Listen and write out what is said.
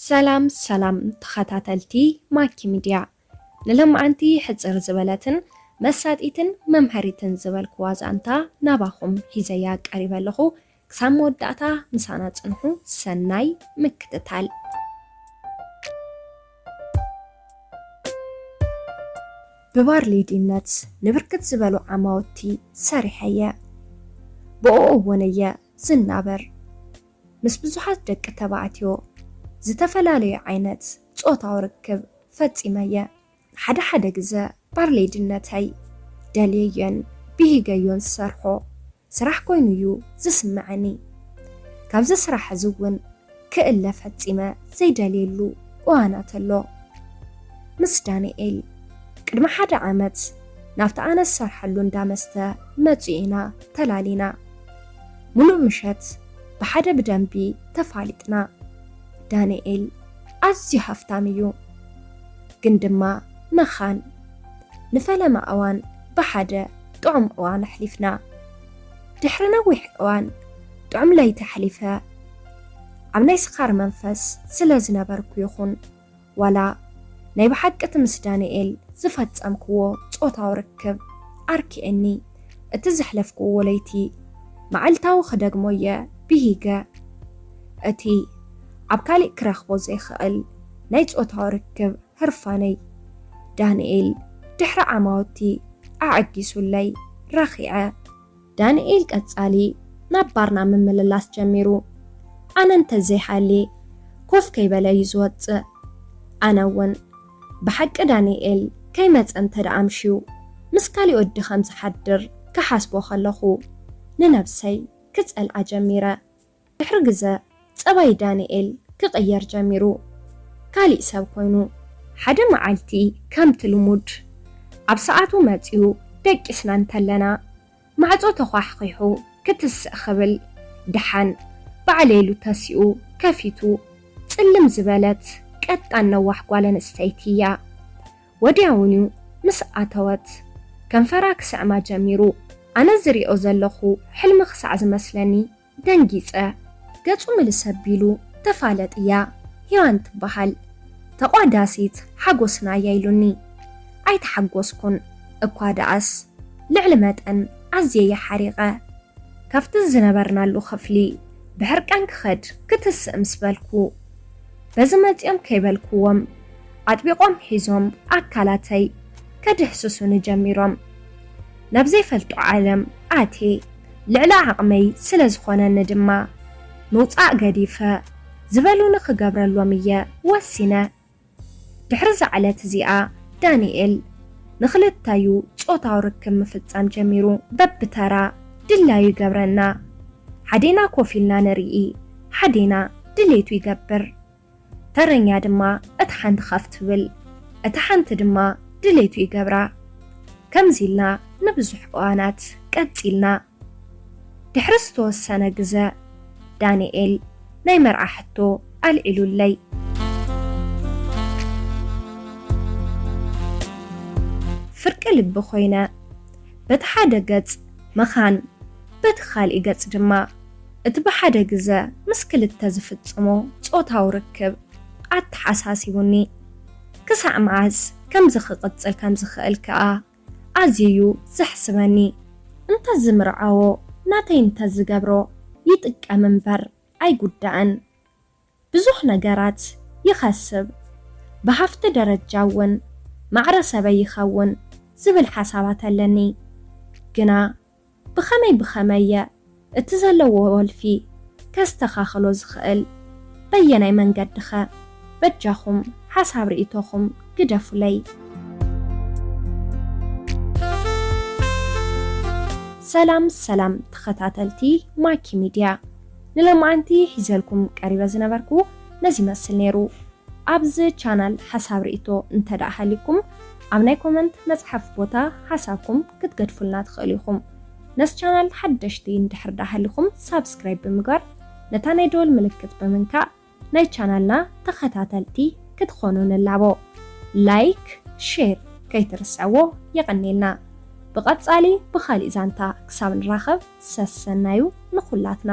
ሰላም ሰላም ተኸታተልቲ ማኪ ሚድያ፣ ንሎማዓንቲ ሕጽር ዝበለትን መሳጢትን መምሃሪትን ዝበልክዋ ዛንታ ናባኹም ሒዘያ ቀሪበ ኣለኹ። ክሳብ መወዳእታ ምሳና ጽንሑ። ሰናይ ምክትታል። ብባርሌዲነት ንብርክት ዝበሉ ዓማውቲ ሰሪሐየ። ብኡ እውን እየ ዝናበር። ምስ ብዙሓት ደቂ ተባዕትዮ ዝተፈላለዩ ዓይነት ጾታዊ ርክብ ፈጺመየ። ሓደ ሓደ ግዘ ባርሌድነተይ ደልየዮን ብሂገዮን ዝሰርሖ ስራሕ ኮይኑ እዩ ዝስምዐኒ። ካብዚ ስራሕ እዚ እውን ክእለ ፈጺመ ዘይደልየሉ እዋናት ኣሎ። ምስ ዳንኤል ቅድሚ ሓደ ዓመት ናብቲ ኣነ ዝሰርሐሉ እንዳ መስተ መጺኡ ኢና ተላሊና። ሙሉእ ምሸት ብሓደ ብደንቢ ተፋሊጥና። ዳንኤል ኣዝዩ ሃፍታም እዩ፣ ግን ድማ መኻን። ንፈለማ እዋን ብሓደ ጥዑም እዋን ኣሕሊፍና። ድሕሪ ነዊሕ እዋን ጥዑም ለይቲ ኣሕሊፈ። ኣብ ናይ ስኻር መንፈስ ስለ ዝነበርኩ ይኹን ዋላ ናይ ብሓቂ እቲ ምስ ዳንኤል ዝፈጸምክዎ ጾታዊ ርክብ ኣርኪኤኒ። እቲ ዘሕለፍክዎ ለይቲ መዓልታዊ ክደግሞ እየ ብሂገ። እቲ ኣብ ካሊእ ክረኽቦ ዘይክእል ናይ ጾታዊ ርክብ ህርፋነይ ዳንኤል ድሕሪ ዓማውቲ ኣዐጊሱለይ ረኺዐ። ዳንኤል ቀጻሊ ናብ ባርና ምምልላስ ጀሚሩ። ኣነ እንተዘይሃልየ ኮፍ ከይበለ እዩ ዝወጽእ። ኣነ እውን ብሓቂ ዳንኤል ከይመጸ እንተ ደኣ ኣምሽዩ ምስ ካሊእ ወዲ ከም ዝሓድር ክሓስቦ ከለኹ ንነብሰይ ክጸልኣ ጀሚረ። ድሕሪ ግዘ ጸባይ ዳንኤል ክቕየር ጀሚሩ። ካሊእ ሰብ ኮይኑ። ሓደ መዓልቲ ከምቲ ልሙድ ኣብ ሰዓቱ መጺኡ ደቂስና እንተለና ማዕጾ ተዃሕኺሑ ክትስእ ክብል ደሓን ባዕለይሉ ተሲኡ ከፊቱ ጽልም ዝበለት ቀጣን ነዋሕ ጓል ኣንስተይቲ እያ። ወዲያውኑ ምስ ኣተወት ከንፈራ ክስዕማ ጀሚሩ። ኣነ ዝሪኦ ዘለኹ ሕልሚ ክሳዕ ዝመስለኒ ደንጊጸ። ገጹ ምልስ ኣቢሉ ተፋለጥያ ሄዋን ትበሃል ተቋዳሲት ሓጎስና እያ ኢሉኒ። ኣይተሓጎስኩን እኳ ደኣስ ልዕሊ መጠን ኣዝየ እየ ሓሪቐ። ካብቲ ዝነበርናሉ ክፍሊ ብሕርቃን ክኸድ ክትስእ ምስ በልኩ በዚ መጺኦም ከይበልክዎም ኣጥቢቖም ሒዞም ኣካላተይ ከድህስሱኒ ጀሚሮም። ናብ ዘይፈልጦ ዓለም ኣትየ ልዕሊ ዓቕመይ ስለ ዝኾነኒ ድማ ምውጻእ ገዲፈ ዝበሉኒ ክገብረሎም እየ ወሲነ። ድሕሪ እዛ ዕለት እዚኣ ዳንኤል ንኽልተዩ ጾታዊ ርክብ ምፍጻም ጀሚሩ። በብተራ ድላዩ ይገብረና። ሓዴና ኮፍ ኢልና ንርኢ፣ ሓዴና ድሌቱ ይገብር። ተረኛ ድማ እታ ሓንቲ ከፍ ትብል፣ እታ ሓንቲ ድማ ድሌቱ ይገብራ። ከምዚ ኢልና ንብዙሕ እዋናት ቀጺልና። ድሕሪ ዝተወሰነ ግዘ ዳንኤል ናይ መርዓ ሕቶ ኣልዒሉለይ። ፍርቂ ልቢ ኮይነ። በቲ ሓደ ገጽ መኻን፣ በቲ ካልእ ገጽ ድማ እቲ ብሓደ ግዘ ምስ ክልተ ዝፍጽሞ ጾታዊ ርክብ ኣተሓሳሲቡኒ። ክሳዕ መዓስ ከምዚ ክቕጽል ከም ዝኽእል ከኣ ኣዝዩ እዩ ዘሕስበኒ። እንተ ዝምርዓዎ ናተይ እንተ ዝገብሮ ይጥቀም እምበር ኣይጉዳእን። ብዙሕ ነገራት ይኸስብ፣ ብሃፍቲ ደረጃ እውን ማዕረ ሰበይ ይኸውን ዝብል ሓሳባት ኣለኒ። ግና ብኸመይ ብኸመይ እየ እቲ ዘለዎ ወልፊ ከስተኻኽሎ ዝኽእል? በየናይ መንገድኸ? በጃኹም ሓሳብ ርእይቶኹም ግደፉለይ። ሰላም ሰላም ተኸታተልቲ ማኪ ሚድያ፣ ንሎማዓንቲ ሒዘልኩም ቀሪበ ዝነበርኩ ነዚ ይመስል ነይሩ። ኣብዚ ቻናል ሓሳብ ርእይቶ እንተ ደኣ ሃልዩኩም ኣብ ናይ ኮመንት መጽሓፍ ቦታ ሓሳብኩም ክትገድፉልና ትኽእሉ ኢኹም። ነዚ ቻናል ሓደሽቲ እንድሕር ደኣ ሃልዩኩም ሳብስክራይብ ብምግባር ነታ ናይ ደወል ምልክት ብምንካእ ናይ ቻናልና ተኸታተልቲ ክትኾኑ ንላቦ። ላይክ፣ ሼር ከይትርስዕዎ። የቐንየልና። ብቐጻሊ ብኻሊእ ዛንታ ክሳብ ንራኸብ ሰሰናዩ ንኹላትና።